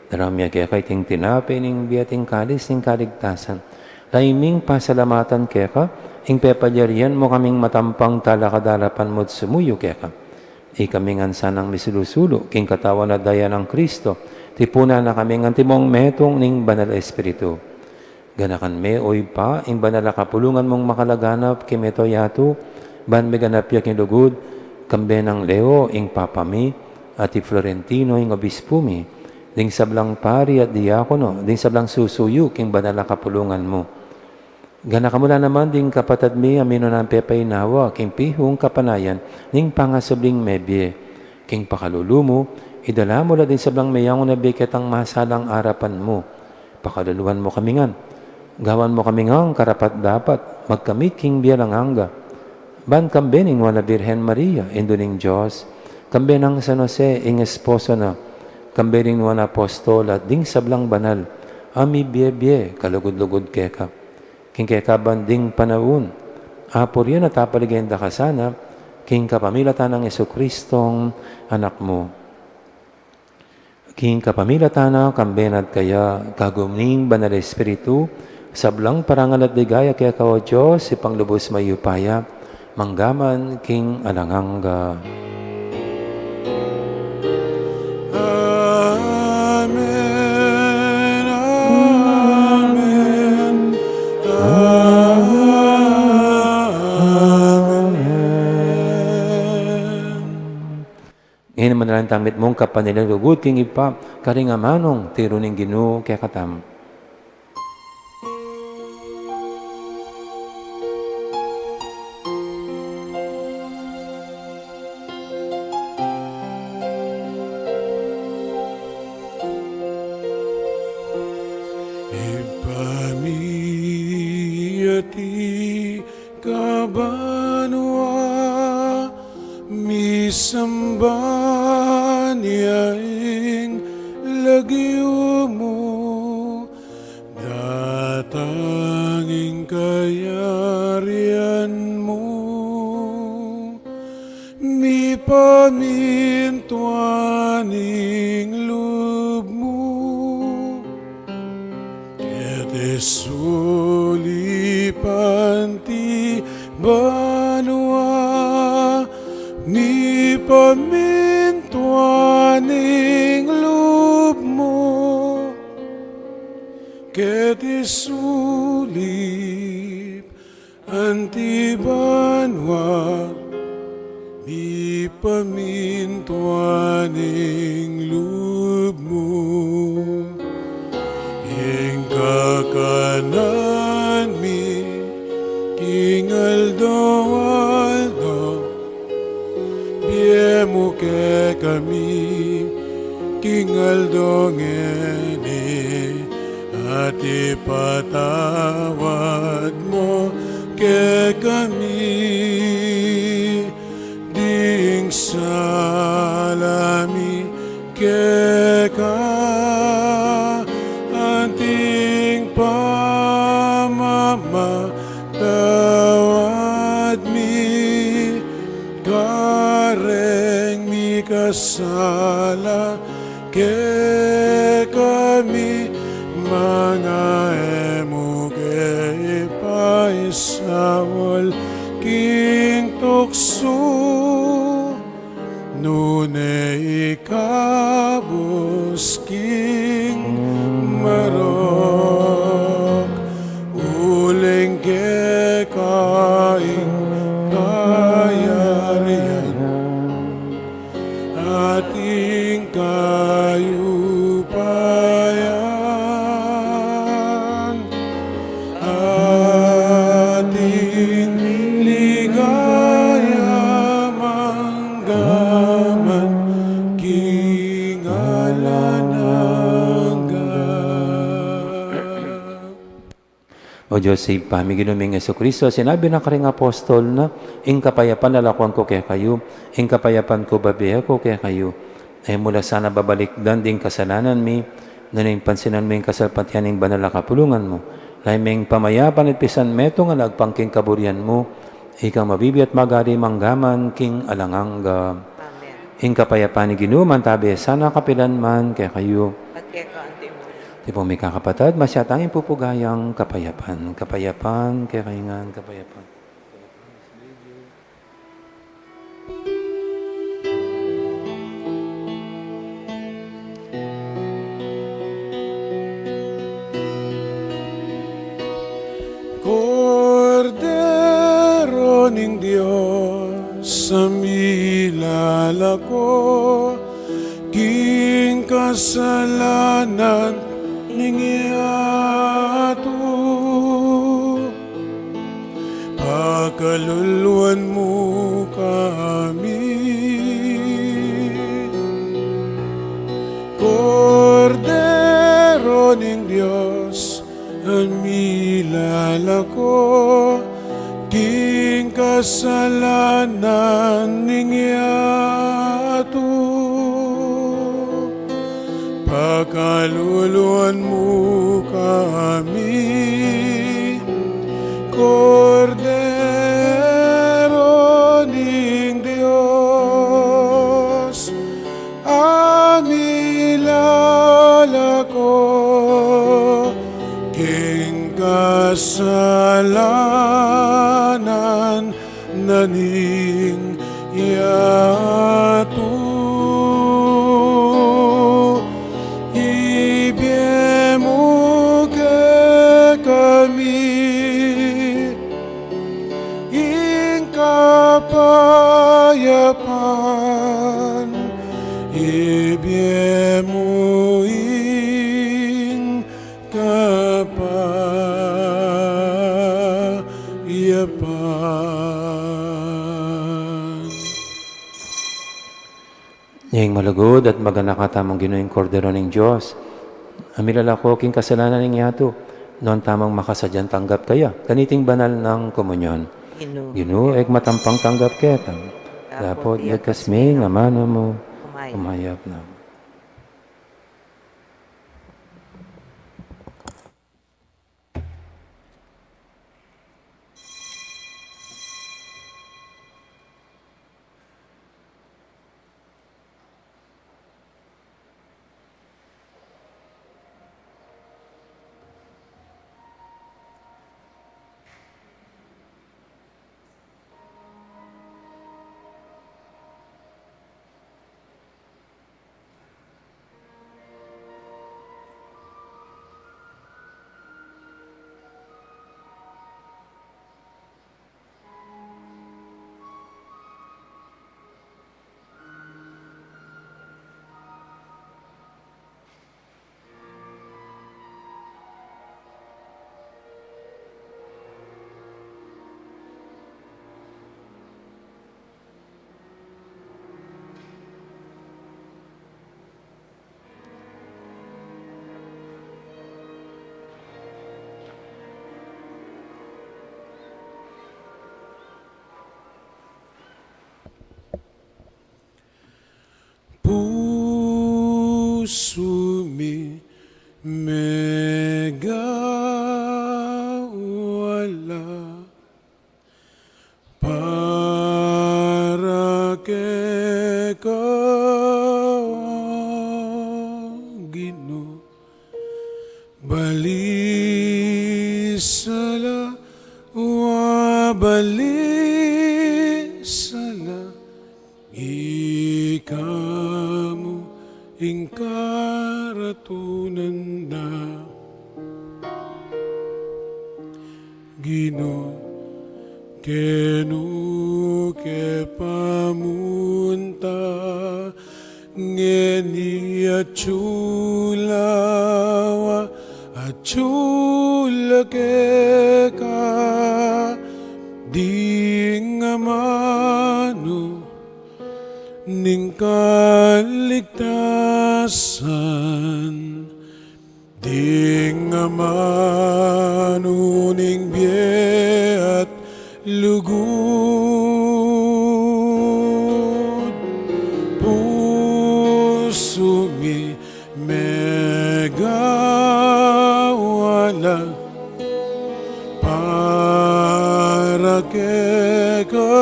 Daraun mi keka iting tinape ning bie at ing kalis ning kaligtasan. Lalu ming pasalamatan keka ing pepalyarian mu kaming matampang talakad king arapan mu at sumuyu keka. Ikami ngan sanang misulu-sulu king katawan at daya nang Kristo, tipunan na kami ngan antimong metung ning Banal a Espiritu. Ganakan me, O Ibpa, ing banal a kapulungan mung makalaganap king mabilug a yatu, ban miganap ya king lugud, kambe nang Leo ing Papa mi, at i Florentino ing Obispu mi, ding sablang pari at diakono, ding sablang susuyu king banal a kapulungan mu. Ganakan mu la naman ding kapatad mi a minunang pepainawa king pihung kapanayan ning pangasubling mebie. King pakalulu mu, idala mu la ding sablang meyangu na bie ketang masalang arapan mu. Pakaluluan mu kami ngan. Gawan mu kami ngan karapat-dapat magkamit king bie alang angga. Ban kambe ning Nuan a Birhen Maria, Indu ning Dios, kambe nang San Jose, ing esposo na, kambe ning Nuan a Apostol at ding sablang banal a mibie-bie kalugud-lugud keka. King kekaban ding panaun, apurian at apaligayan da ka sana, king kapamilatan nang Jesucristong Anak mu. King kapamilatan na, kambe na at kaya, kagum ning Banal a Espiritu, sablang parangal at ligaya keka, O Dios, Ibpang lubus mayupaya, mangga man king alang angga. Amen, amen, amen. Ngeni manalangin tamu mitmung kapanilyang lugud king Ibpa, karing amanung tiru ning Ginu kekatamu. Ibpa mi atiu ka banua, misamban ya ing lagyu mu, datang ing kayarian mu, mipamintuan ing lub mu keti sulip anti banua, mipamintuan ing lub mu keti sulip anti banua, mipamintuan ing lub mu. Ing kakanan mi king aldo-aldo, ibie mu kekami king aldo ngeni, at ipatawad mu kekami ding sala mi keka, anti ing pa Saul king tuksu, nune ikabus king marok, uling keka ing kayarian at ing kayupayan, at ing ligaya mangga man king alang angga. O Dios Ibpa mi, Ginu ming Jesucristo, sinabi na karing apostol na, "Ing kapayapan lalakwan ku kekayu, ing kapayapan ku bibie ku kekayu." E mu la sana babalikdan ding kasalanan mi, nune pansinan mu ing kasalpantyan ning banal a kapulungan mu. Lalu meng pamayapan at pisanmetungan agpang king kaburian mu, ikang mabibie at magari mangga man king alang angga. Amen. Ing kapayapan ning Ginu mantabi sana kapilan man kekayu. At keka anti mu. Tipong mikakapatad, masyatang ing pupugayang kapayapan. Kapayapan, kekayu ngan, kapayapan. Kordero ning Dios, a milalako king kasalanan ning yatu, pakaluluan mu kami. Kordero ning Dios, a milalako king kasalanan ning yatu, pakaluluan mu kami. Kordero ning Dios, a milalako king kasalanan na ning yatu, ibie mu kekami ing kapayapan, ibie mu ing kapayapan. Ing malugud at maganaka tamung Ginu, ing Kordero ning Dios, a milalako king kasalanan ning yatu, nuan tamung makasadyang tanggap kaya kaniting banal nang komunyon. Ginu, Ginu, e ku matampang tanggap keta, dapot iyakas me ing amanu mu, umayap na. Pusu mi megawala para keka, O Ginu, balisala wa balisala, ika mu ing karatunan da. Ginu, kenu ke pamunta, ngeni atyu la wa, atyu la keka, ding amanu ning kaligtasan, ding amanu ning bie at lugud. Pusu mi megawala para keka,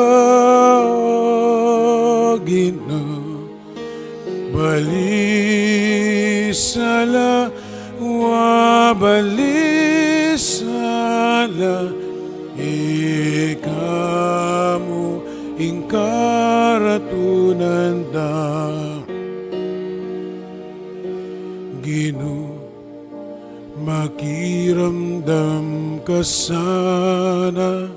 o Ginu. Balisala, wa balisala, ika mu ing karatunan da. Ginu, makiramdam ka sana,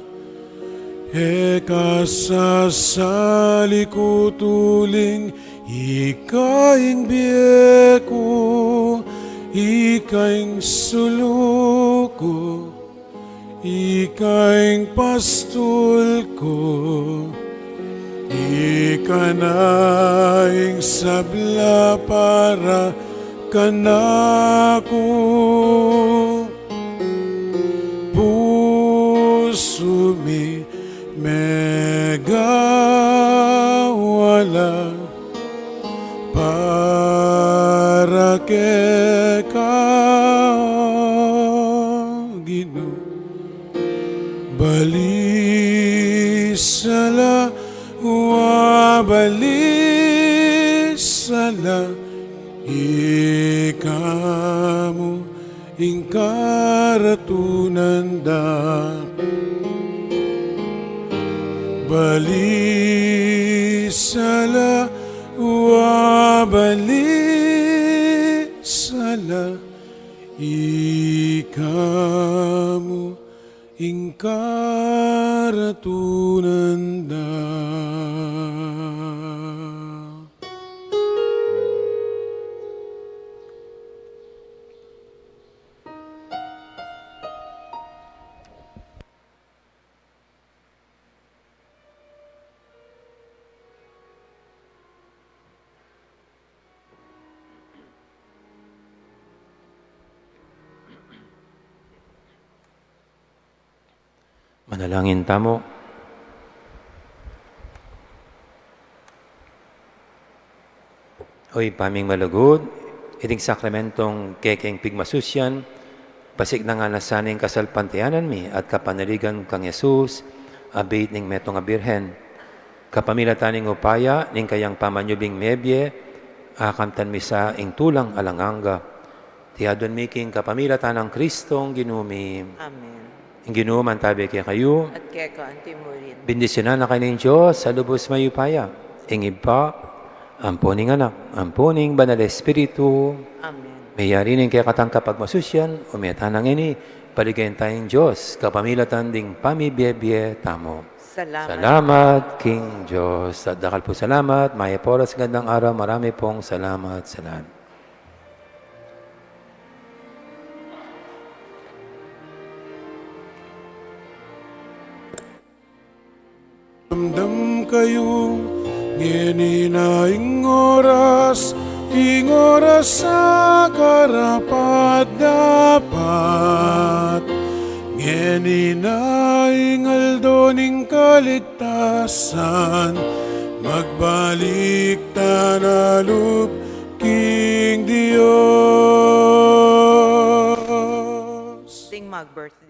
e ka sasali ku tuling, ika ing bie ku, ika ing sulu ku, ika ing pastul ku, ika na ing sabla para kanaku. Pusu mi megawala para keka, o Ginu. Balisala, wa balisala, ika mu ing karatunan da. Balisala, wa balisala, ika mu ing karatunan da. Manalangin tamu. O Ibpa ming malugud, iting sakramentong kekeng pigmasusian, pasiknangan na sana ing kasalpantayanan mi at kapanaligan kang Jesus, a bit ning metung a Birhen. Kapamilatan ning upaya ning kayang pamanyubling mebie, akamtan mi sa ing tulang alang angga. Iti adwan mi king kapamilatan nang Kristong Ginu mi. Amen. Ing Ginu mantabi kekayu. At keka antimurin. Bendisyunan na kayu ning Dios a lubus mayupaya, ing Ibpa, ampo ning Anak, ampo ning Banal Espiritu. Amen. Meyari ning kekatang kapagmasusian, ume tana ngeni, paligayan taya ing Dios kapamilatan ding pamibie-bie tamu. Salamat. Salamat king Dios. At dakal pung salamat, mayap a oras, gandang araw, marami pong salamat sa lahat. Damdam kayu, ngeni na ing oras, ing oras a karapat-dapat. Ngeni na ing aldo ning kaligtasan, magbalik tana lub king Dios. Ding mag-birthday.